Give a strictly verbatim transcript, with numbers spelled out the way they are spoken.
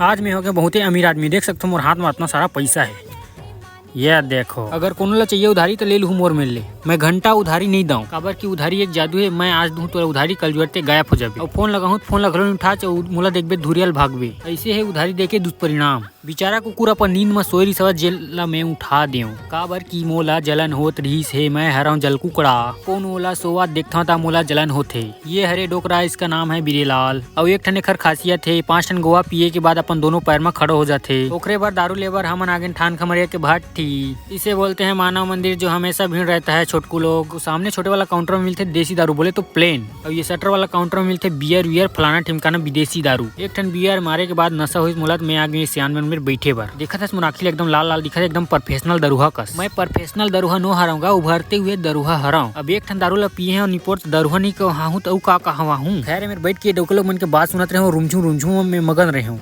आज मैं हो गया बहुते अमीर आदमी, देख सकथो मोर हाथ में इतना सारा पैसा है। ये देखो, अगर कोनो ला चाहिए उधारी तो ले लूहू मोर मेर ले। मैं घंटा उधारी नहीं दऊं, काबर कि उधारी एक जादू है। मैं आज दूं तोला उधारी, कल जुआर ते गायब हो जाबे। और फोन लगाहूं तो फोन ला घलो नहीं उठा, चाहे मोला देखबे धुरियल भागबे। ऐसे है उधारी देके दुष्परिणाम। बेचारा कुकुर अपन नींद में सोए रिसवा, जेला मैं उठा देऊं, काबर कि मोला जलन होत रिहिस हे। मैं हरव जल कुकड़ा, कोन ओला सोवत देखथव ता मोला जलन होथे। ये हरे डोकरा, इसका नाम है बिरेलाल। अउ एक ठन एखर खासियत हे, पांच ठन गोवा पिए के बाद अपन दोनों पैर म खड़ो हो जाथे। ओकरे बर दारू लेबर हमन आगेन ठान खमरिया के भट्ठी। इसे बोलते हैं मानव मंदिर, जो हमेशा भीड़ रहता है। छोटकू लोग, सामने छोटे वाला काउंटर में मिलथे देसी दारू, बोले तो प्लेन। अउ ये शटर वाला काउंटर में मिलथे बियर वियर, फलाना ठिमकाना विदेशी दारू। एक ठन बियर मारे के बाद नशा होइस मोला, त मैं आ गई सियान मन में बैठे बर। देखत हस मोर आँखी ल एकदम लाल लाल दिखत हे, एकदम प्रोफेशनल दरुहा कस। मैं प्रोफेशनल दरुहा नो हरंव गा, उभरते हुए दरुहा हरंव। अब एक ठन दारू ला पिए हंव, निपोर त दरुहा नहीं कहवाहूं त अउ का कहवाहूं। खैर, मेर बैठ के डोकलो मन के बात सुनत रहेंव, रुमझुम रुमझुम में मगन रहेंव।